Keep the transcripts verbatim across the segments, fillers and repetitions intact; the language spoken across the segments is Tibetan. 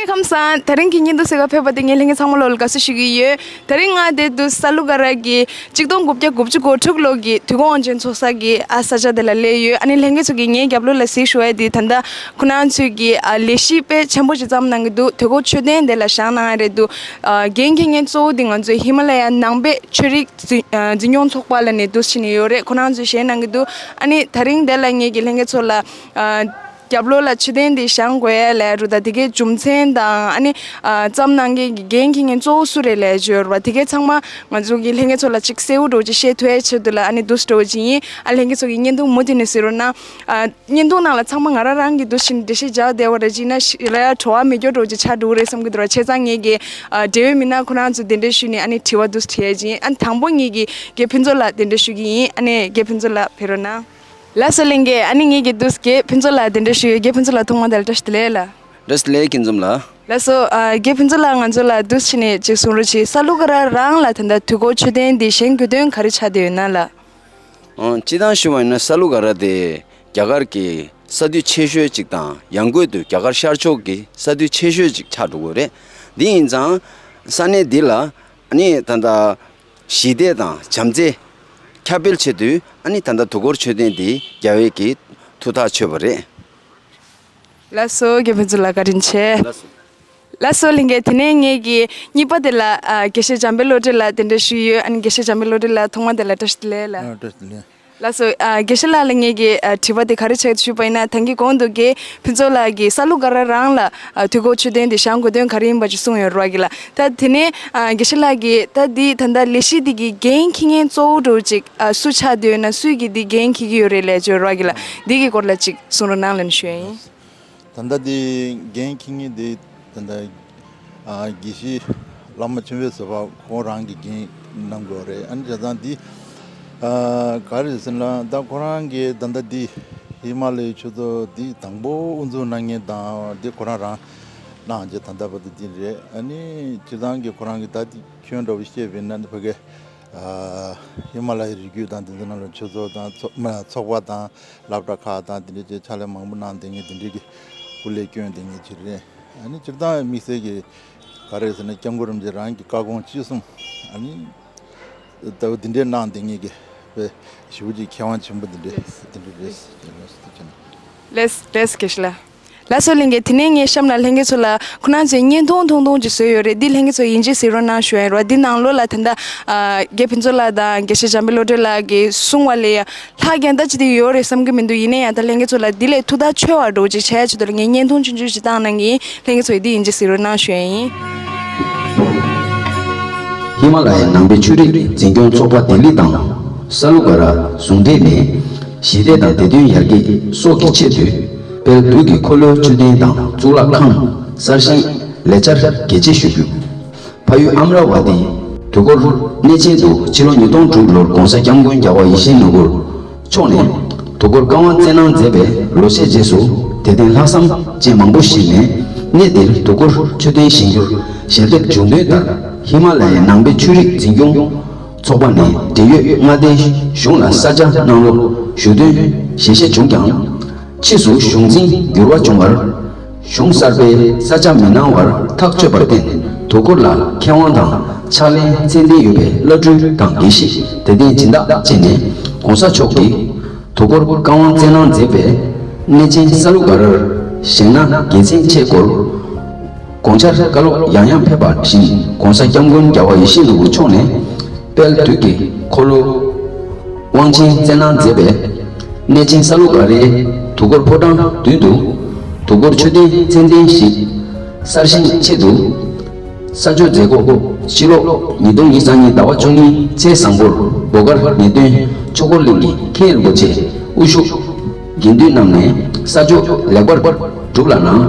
ཁམས་བཟང་། དེ་རིང་གི་བརྙན་ཐུང་གཟིགས་ག་ཕེབས་པ་དེ་ངས་ལྷན་རྒྱས་ཚང་མ་ལོ་ལ་དགའ་བསུ་ཞུ་གི་ཡོད། དེ་རིང་ང་དེ་དུས་ས་ལུ་ག་ར་གི་གཅིག་སྟོང་དགུ་བརྒྱ་དགུ་བཅུ་གོ་དྲུག་ལོ་གི་དུས་འཁོར་དབང་ཆེན་ཚོགས་ས་གི་ཨ་ས་ཆ་དེ་ལ་སླེབས་ཡོད། ཨ་ནི་ལྷན་རྒྱས་ཚོ་གི་ངའི་རྒྱབ་ལོགས་ལ་གཟིགས་ཞུ་ཡ་དེ་ད་ལྟ་ཁོ་རང་ཚོས་གི་ཨ་ལས་གཞི་དཔེ་ཆེན་པོ་ཞིག་བརྩམས་གནང་གི་འདུག་དུས་འཁོར་མཆོད་རྟེན་དེ་ལ་བཞེངས་གནང་ཡ་རེད་འདུག་ཨ་འགན་འཁྱེར་མཁན་གཙོ་བོ་དེ་ང་ཚོའི་ཧི་མ་ལ་ཡ་ནང་པའི་ཆོས་རིག་འཛིན་ཨ་འཛིན་སྐྱོང་ཚོགས་པ་ལ་ནས་འདུག་ཕྱིན་ནས་ཡོད་རེད། ཁོ་རང་ཚོས་བཞེངས་གནང་གི་འདུག་ཨ་ནི་དེ་རིང་དེ་ལ་ངེད་ཀྱི་ལྷན་རྒྱས་ཚོ་ལ་ཨ་རྒྱབ་ལོགས་ལ་མཆོད་རྟེན་འདི་བཞེངས་དགོས་ཡ་ལས་རུ་དང་དེ་གའི་རྒྱུ་མཚན་དང་ཨ་ནི་ཨ་བརྩམས་གནང་མཁན་གྱི་འགན་འཁྱེར་མཁན་གཙོ་བོ་སུ་རེད་ལས་བརྗོད་རུ་བ་དེ་གའི་ཚང་མ་ང་ཚོ་གི་ལྷན་རྒྱས་ཚོ་ལ་ཅིག་གསལ་བོ་འདྲ་བོ་ཅིག་བཤད་ཐུབ་ཡ་ཆེད་དུ་ལ་ཨ་ནི་འདུག་སེ་འདྲ་བོ་ཅིག་ཡིན། ཨ་ལྷན་རྒྱས་ཚོ་གི་བརྙན་ཐུང་མུ་མཐུད་ནས་གཟིགས་རོགས་གནང་། ཨ་བརྙན་ཐུང་ནང་ལ་ཚང་མ་ང་རང་རང་གི་འདུག་བཞིན་འགྲེལ་བཤད་རྒྱག་བསྡད་པ་རེད། ཅིག་ན་ཞི་ལ་ཡ་བྲོ་བ་མེད་སྐྱོ་འདྲ་བོ་ཅིག་ཆགས་འགྲོ་གི་རེད་བསམ་གི་འདུག་ར། བྱས་ཙང་ངེད་ཀྱི་ཨ་འབྲེལ་ཡོད་མི་སྣ་ཁོ་རང་ཚོ་གདན་འདྲེན་ཞུས་ནས་ཨ་ནི་དྲི་བ་འདུག་སེ་དྲི་ཡ་ཅིག་ཡིན། ཨ་ནི་དང་པོ་ངེད་ཀྱི་རྒན་ཕུན་ཚོགས་ལགས་གདན་འདྲེན་ཞུ་གི་ཡིན། ཨ་ནི་རྒན་ཕུན་ཚོགས་ལགས་ཕེབས་རོགས་གནང་། ལགས་སོ་ལྷན་རྒྱས། ཨ་ནི་ངེད་ཀྱི་འདུག་སེ་རྒན་ཕུན་ཚོགས་ལགས་གདན་འདྲེན་ཞུ་ཡོད། རྒན་ཕུན་ཚོགས་ལགས་ཐོག་མ་དེ་ལ་བཀྲ་ཤིས་བདེ་ལེགས་ལགས། བཀྲ་ཤིས་བདེ་ལེགས་ཁྱེད་འཛོམས་ལགས། ལགས་སོ། ཨ་རྒན་ཕུན་ཚོགས་ལགས་ང་ཚོ་ལ་འདུག་སེ་བྱས་ནས་ཅིག་གསུང་རོགས་གྱིས། ས་ལུ་ག་ར་རང་ལ་ད་ལྟ་དུས་འཁོར་མཆོད་རྟེན་འདི་བཞེངས་དགོས་དོན་ག་རེ་ཆགས་བསྡད་ཡོད་ན་ལགས། ཨང་། སྤྱིར་བཏང་ཞུ་བ་ཡིན་ན་ས་ལུ་ག་ར་དེ་རྒྱ་གར་གྱི་ས་རྡུལ་ཆེ་ཤོས་ཅིག་དང་ཡང་སྒོས་དུ་རྒྱ་གར་ཤར་ཕྱོགས་ཀྱི་ས་རྡུལ་ཆེ་ཤོས་ཅིག་ཆགས་འགྲོ་གི་རེད། འདི་ཡིན་ཙང་ས་གནས་འདི་ལ་ཨ་ནི་ད་ལྟ་ཞི་བདེ་དང་བྱམས་བརྩེ་ཁྱབ་སྤེལ་ཆེད་དུ་ཨ་ནི་ད་ལྟ་དུས་འཁོར་མཆོད་རྟེན་འདི་རྒྱལ་བའི་གི་ཐུགས་ཐག་ཆོད་པ་རེད། ལགས་སོ། རྒན་ཕུན་ཚོགས་ལགས་བཀའ་དྲིན་ཆེ། ལགས་སོ། ལགས་སོ་ལྷན་རྒྱས། དེ་ནས་ངེད་ཀྱི་གཉིས་པ་དེ་ལ་ཨ་དགེ་བཤེས་འཇམ་དཔལ་བློ་གྲོས་ལགས་གདན་འདྲེན་ཞུས་ཡོད། ཨ་ནི་དགེ་བཤེས་འཇམ་དཔལ་བློ་གྲོས་ལགས་ཐོག་མ་དེ་ལ་བཀྲ་ཤིས་བདེ་ལེགས་ལགས། ཨ་བཀྲ་ཤིས་བདེ་ལེགས། ལགས་སོ། ཨ་དགེ་བཤེས་ལགས་ལ་ངེད་ཀྱི་ཨ་དྲི་བ་དེ་ག་རེ་ཆགས་ཞུས་པ་ཡིན་ན། ད་གིན་གོང་དུ་རྒན་ཕུན་ཚོགས་ལགས་ཀྱིས་ས་ལུ་ག་ར་རང་ལ་ཨ་དུས་འཁོར་མཆོད་རྟེན་དེ་བཞེངས་དགོས་དོན་ག་རེ་ཡིན་པ་ཅིག་གསུངས་ཡོད་རེད་བ་གི་ལགས། ད་དེ་ནས་ཨ་དགེ་བཤེས་ལགས་ཀྱིས་ད་འདི་ད་ལྟ་ལས་གཞི་འདི་གི་འགན་འཁྱེར་མཁན་གཙོ་བོ་འདྲ་བོ་ཅིག་ཨ་སུ་ཆགས་བསྡད་ཡོད་ན། སུས་ཀྱིས་འདི་འགན་འཁྱེར་གྱི་ཡོད་རེད་ལས་བརྗོད་རེད་བ་གི་ལགས། འདི་གི་སྐོར་ལ་ཅིག་གསུང་རོགས་གནང་ལབ་ནས་ཞུ་ཡ་ཡིན། ད་ལྟ་འདི་འགན་འཁྱེར་མཁན་འདི་ད་ལྟ་ཨ་དགེ་བཤེས་བླ་མ་ཆེན་པོའི་ཟུར་པ་ཁོང་རང་གིས་འགན་གནང་དགོས་རེད། ཨ་ནི་བྱས་ཙང་འདི་ཨ་ག་རེ་ཟེར་ན། ད་ཁོ་རང་གིས་ད་ལྟ་འདི་ཧི་མ་ལ་ཡའི་ཆོས་ཚོགས་འདི་དང་པོ་དབུ་འཛུགས་གནང་མཁན་དང་འདི་ཁོ་རང་རང་གནང་རྗེས་ད་ལྟ་བར་དུ་འདི་རེད། ཨ་ནི་སྤྱིར་བཏང་གི་ཁོ་རང་གིས་ད་འདི་ཁྱོན་འདྲ་བོ་བཤད་པ་ཡིན་ན་འདི་ཕ་གི་ཨ་ཧི་མ་ལ་ཡའི་རི་རྒྱུད་དང་འདི་ཚོ་ནང་ལ་ཆོས་ཚོགས་དང་ཚོགས་མ་ཚོགས་པ་དང་སློབ་གྲྭ་ཁག་དང་དེ་འདྲའི་ཅིག་ཕྱག་ལས་མང་པོ་གནང་བསྡད་མཁན་དེ་འདྲའི་གི་སྐུ་ལས་བསྐྱོན་བསྡད་མཁན་ཅིག་རེད། ཨ་ནི་སྤྱིར་བཏང་དམིགས་བསལ་གྱི་ག་རེ་ཟེར་ན། སྐྱབས་མགོན་རིན་པོ་ཆེ་རང་གི་བཀའ་དགོངས་ཅི་གསུང་ཨ་ནི་ལྟ་བུ་དེ་འདྲའི་གནང་བསྡད་མཁན་གྱི་དཔེ་ཞེ་པོ་ཅིག་མཁས་དབང་ཆེན་པོ་དེ་འདྲའི་དེ་འདྲ་རེད། ལགས་སོ། དགེ་བཤེས་ལགས། ལགས་སོ་ལྷན་རྒྱས། དེ་ནས་ངས་གཤམ་ལ་ལྷན་རྒྱས་ཚོ་ལ་ཁོ་རང་ཚོའི་བརྙན་ཐུང་ཐུང་ཐུང་ཅིག་བཟོས་ཡོད་རེད། འདི་ལྷན་རྒྱས་ཚོ་ཡིན་གཅིག་གཟིགས་རོགས་གནང་ཞུ་ཡ་ཡིན་རོ། འདི་ནང་ལོགས་ལ་ད་ལྟ་ཨ་རྒན་ཕུན་ཚོགས་ལགས་དང་དགེ་བཤེས་འཇམ་དཔལ་བློ་གྲོས་ལགས་ཀྱིས་གསུངས་པ་ལས་ཡ་ལྷག་རྒྱ་ད་ཅི་དེ་ཡོད་རེད་བསམ་གི་མི་འདུག་ཡིན་ན་ཡང་ད་ལྷན་རྒྱས་ཚོ་ལ་འདི་ལས་ཐུགས་ཐག་ཆོད་པ་འདྲ་བོ་ཅིག་བྱས་ཆེད་དུ་ལ་ངས་བརྙན་ཐུང་ཆུང་ཆུང་ཞིག་བཏང་གནང་གི་ཡིན། ལྷན་རྒྱས་ཚོས་འདི་ཡིན་གཅིག་གཟིགས་རོགས་གནང་ཞུ་ཡ་ཡིན། ཧི་མ་ལ་ཡའི་ནང་པའི་ཆོས་རིག་འཛིན་སྐྱོང་ཚོགས་པ་ལྡི་ལི་དང་ས་ལུ་ག་ར་ཟུང་འབྲེལ་ནས་ཞི་བདེ་དང་བདེ་དོན་ཡར་རྒྱས་སོགས་ཀྱི་ཆེད་དུ་དཔལ་དུས་ཀྱི་འཁོར་ལོའི་མཆོད་རྟེན་དང་གཙུག་ལག་ཁང་གསར་བཞེངས་ལས་འཆར་གལ་ཆེ་ཞུ་རྒྱུ། ཕ་ཡུལ་ཨམ་ར་ཝ་ཏི་དུས་འཁོར་གནས་ཆེན་དུ་ཕྱི་ལོ་ཉིས་སྟོང་དྲུག་ལོར་༧གོང་ས་༧སྐྱབས་མགོན་རྒྱལ་བ་ཡིད་བཞིན་ནོར་བུ་མཆོག་ནས་དུས་འཁོར་བཀའ་དབང་བསྩལ་གནང་མཛད་པའི་ལོ་ཤས་རྗེས་སུ་དད་ལྡན་ལྷག་བསམ་ཅན་མང་པོ་ཞིག་ནས་གནས་འདིར་དུས་འཁོར་མཆོད་རྟེན་བཞེངས་རྒྱུར་ཞལ་འདེབས་བྱུང་དོན་ལྟར་ཧི་མ་ལ་ཡའི་ནང་པའི་ཆོས་རིག་འཛིན་སྐྱོང་ཚོགས་པ་ནས་འབྲེལ་ཡོད་མངའ་སྡེའི་གཞུང་ལ་ས་ཆ་གནང་རོགས་ཞུ་དོན་ཞལ་བཞེས་བྱུང་ཀྱང་། ཕྱིས་སུ་གཞུང་འཛིན་འགྱུར་བ་བྱུང་བར། གཞུང་གསར་པས་ས་ཆ་མི་གནང་བར་ཐག་གཅོད་པར་བརྟེན། དུས་འཁོར་ལ་མཁས་དབང་དང་ཕྱག་ལེན་ཚད་ལྡན་ཡོད་པའི་བླ་སྤྲུལ་དང་དགེ་བཤེས་དད་ལྡན་སྦྱིན་བདག་བཅས་ནས་༧གོང་ས་མཆོག་གིས་དུས་འཁོར་བཀའ་དབང་བསྩལ་གནང་མཛད་པའི་གནས་ཆེན་ས་ལུ་ག་རར་བཞེངས་ན་དགེ་མཚན་ཆེ་སྐོར། དགོངས་འཆར་བཀའ་སློབ་ཡང་ཡང་ཕེབས་པ་བཞིན་༧གོང་ས་༧སྐྱབས་མགོན་རྒྱལ་བ་ཡིད་བཞིན་ནོར་བུ་མཆོག་ནས་དཔལ་དུས་ཀྱི་འཁོར་ལོ་དབང་ཆེན་བསྩལ་གནང་མཛད་པའི་གནས་ཆེན་ས་ལུ་ག་རའི་དུས་འཁོར་ཕོ་བྲང་མདུན་དུ་དུས་འཁོར་མཆོད་རྟེན་ཚད་ལྡན་ཞིག་གསར་བཞེངས་ཆེད་དུ་ས་ཆོག་མཛད་སྒོ་ཕྱི་ལོ་ཉིས་སྟོང་ཉི་ཤུ་རྩ་གཉིས་ཟླ་བ་བཅུ་གཉིས་ཚེས་བཟང་པོར་བོད་མཁར་ངེས་དོན་ཆོས་འཁོར་གླིང་གི་མཁན་རིན་པོ་ཆེ་དབུ་བཞུགས་དགེ་འདུན་རྣམས་ནས་ས་ཆོག་ལེགས་པར་གྲུབ་ལགས་གནང་།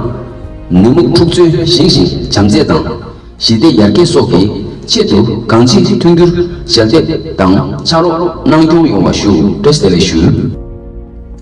ནུབ་མོ་འཁྲུག་རྩོད་ཞི་ཞིང་བྱམས་བརྩེ་དང་། ཞི་བདེ་ཡར་རྒྱས་སོགས་ཀྱི་ཆེད་དུ་གང་ཅིའི་མཐུན་འགྱུར་ཞལ་འདེབས་དང་ཕྱག་རོགས་གནང་སྐྱོང་ཡོང་བ་ཞུ། བཀྲ་ཤིས་བདེ་ལེགས་ཞུ།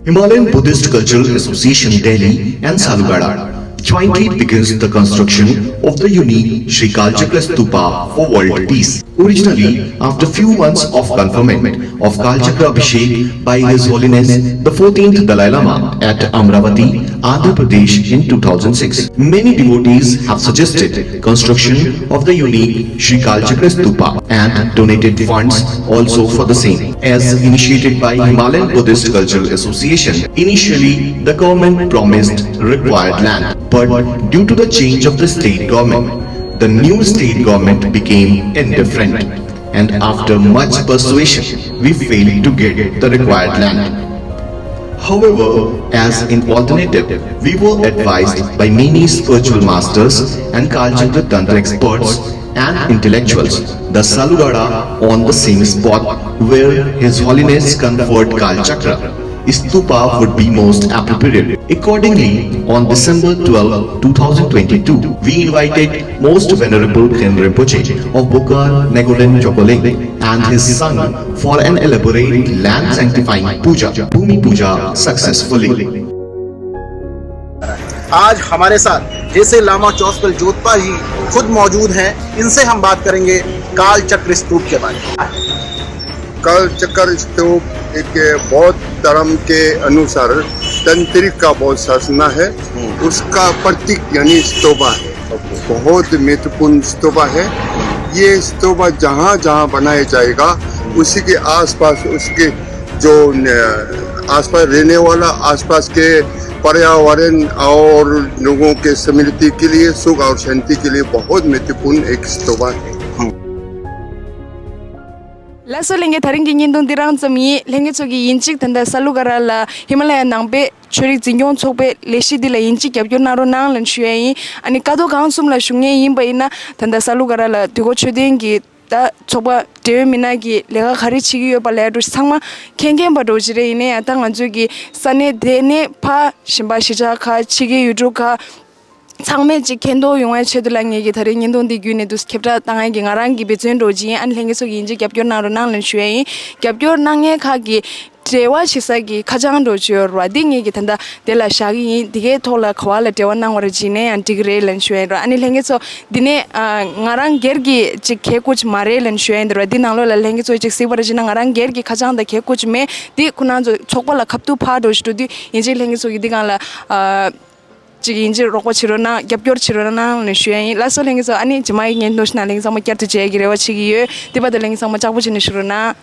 Himalayan Buddhist Cultural Association Delhi and Salugada. Jointly begins the construction of the unique Sri Kalchakra Stupa for world peace. Originally, after few months of conferment of Kalchakra Abhishek by His Holiness the fourteenth Dalai Lama at Amaravati, Andhra Pradesh in two thousand six, many devotees have suggested construction of the unique Sri Kalchakra Stupa and donated funds also for the same. As initiated by Himalayan Buddhist Cultural Association, initially the government promised required land, but due to the change of the state government, the new state government became indifferent, and after much persuasion, we failed to get the required land. However, as an alternative, we were advised by many spiritual masters and Kalchakra Tantra experts and intellectuals, the Salugada on the same spot where His Holiness conferred Kalchakra Stupa would be most appropriate. Accordingly, on December twelfth, two thousand twenty-two, we invited Most Venerable Khen Rinpoche of Bokar Nagolen Chokoling and his son for an elaborate land sanctifying puja, Bhumi Puja, successfully. आज हमारे साथ जैसे लामा चौसपल जोतपा जी खुद मौजूद हैं, इनसे हम बात करेंगे काल चक्र स्तूप के बारे में। काल चक्र स्तूप एक बौद्ध धर्म के अनुसार तंत्रिक का बहुत साधना है। उसका प्रतीक यानी स्तूपा है, बहुत महत्वपूर्ण स्तूपा है। ये स्तूपा जहाँ जहाँ बनाया जाएगा, उसी के आसपास, उसके जो आसपास रहने वाला, आसपास के पर्यावरण और लोगों के समृद्धि के लिए, सुख और शांति के लिए बहुत महत्वपूर्ण एक स्तूपा है। ལགས་སོ། ལྷན་རྒྱས་ད་རིང་གི་བརྙན་ཐུང་འདི་རང་ཙམ་ཡིན། ལྷན་རྒྱས་ཚོ་གིས་ཡིན་གཅིག་ད་ལྟ་ས་ལུ་ག་ར་ལ་ཧི་མ་ལ་ཡ་ནང་པའི་ཆོས་རིག་འཛིན་སྐྱོང་ཚོགས་པའི་ལས་གཞི་འདི་ལ་ཡིན་གཅིག་རྒྱབ་སྐྱོར་གནང་རོགས་གནང་ལབ་ཞུ་ཡ་ཡིན། ཨ་ནི་ཀ་རྡོ་སྒང་གསུམ་ལ་བཞུགས་མཁན་ཡིན་པ་ཡིན་ན་ད་ལྟ་ས་ལུ་ག་ར་ལ་དུས་འཁོར་ཆོས་ལྡན་གྱི་ད་ཚོགས་པ་འབྲེལ་ཡོད་མི་སྣ་གིས་ལས་ཀ་ག་རེ་བྱེད་ཀྱི་ཡོད་པ་ལས་འགྲོ་ཚང་མ་མཁྱེན་མཁྱེན་པ་འདྲ་བོ་ཅིག་རེད། ཡིན་ནའི་ད་ང་ཚོས་ཀྱི་ས་གནས་དེ་ནས་ཕ་གཞན་པ་གཞིས་ཆགས་ཁག་ཕྱི་རྒྱལ་ཡུལ་གྲུ་ཁག་ཚང་མས་ཅིག་མཁྱེན་རྟོགས་ཡོང་བའི་ཆེད་དུ་ལ་ངེད་ཀྱིས་ད་རེས་བརྙན་ཐུང་འདི་བརྒྱུད་ནས་འདུག་ཁྱབ་བསྒྲགས་བཏང་ཡས་ཀྱི་ང་རང་གི་འབད་བརྩོན་འདྲ་བོ་ཅིག་ཡིན། ཨ་ནི་ལྷན་རྒྱས་ཚོ་གིས་ཡིན་གཅིག་རྒྱབ་སྐྱོར་གནང་རོགས་གནང་ལབ་ཞུ་ཡས་ཡིན། རྒྱབ་སྐྱོར་གནང་མཁན་ཁག་གིས་འབྲེལ་བ་བྱེད་ས་ཀྱི་ཁ་བྱང་འདྲ་བོ་ཅིག་ཡོད་རེད་བ། འདི་ངེད་ཀྱིས་ད་ལྟ་དེ་ལ་བཞག་གི་ཡིན། འདི་གའི་ཐོག་ལ་ག་བ་ལ་འབྲེལ་བ་གནང་བ་རེད་བྱས་ནས་ཡང་འགྲིག་གི་རེད་ལབ་ཞུ་ཡས་ཡིན་ར། ཨ་ནི་ལྷན་རྒྱས་ཚོ་འདི་ནས་ཨ་ང་རང་སྒེར་གྱི་ཅིག་གལ་ཁུར་ཅིག་མ་རེད་ལབ་ཞུ་ཡས་ཡིན་ར། འདི་ནང་ལོགས་ལ་ལྷན་རྒྱས་ཚོ་ཅིག་གཟིགས་པ་རེད་བྱས་ན་ང་རང་སྒེར་གྱི་ཁ་བྱང་དང་གལ་ཁུར་ཅིག་མེད། འདི་ཁོ་རང་ཚོ་ཚོགས་པ་ལ་ཁ་ཐུག་ཕར་འགྲོ་ཞུ་འགྲོ་དུས་ཡིན་གཅིག་ལྷན་རྒྱས་ཚོ་གིས་འདི་སྒང་ལ་ཨ་ཅིག་ཡིན་གཅིག་རོགས་པ་བྱེད་རོགས་གནང་། རྒྱབ་སྐྱོར་བྱེད་རོགས་གནང་ལབ་ཞུ་ཡ་ཡིན། ལགས་སོ། ལྷན་རྒྱས་ཚོ། ཨ་ནི་རྗེས་མ་ཡི་བརྙན་ཐུང་ཞིག་ནང་ལྷན་རྒྱས་ཚང་མ་བསྐྱར་དུ་མཇལ་གྱི་རེ་བ་བྱེད་ཀྱི་ཡོད། དེ་བར་དུ་ལྷན་རྒྱས་ཚང་མ་ལྕགས་པོ་བྱས་ནས་བཞུགས་རོགས་གནང་།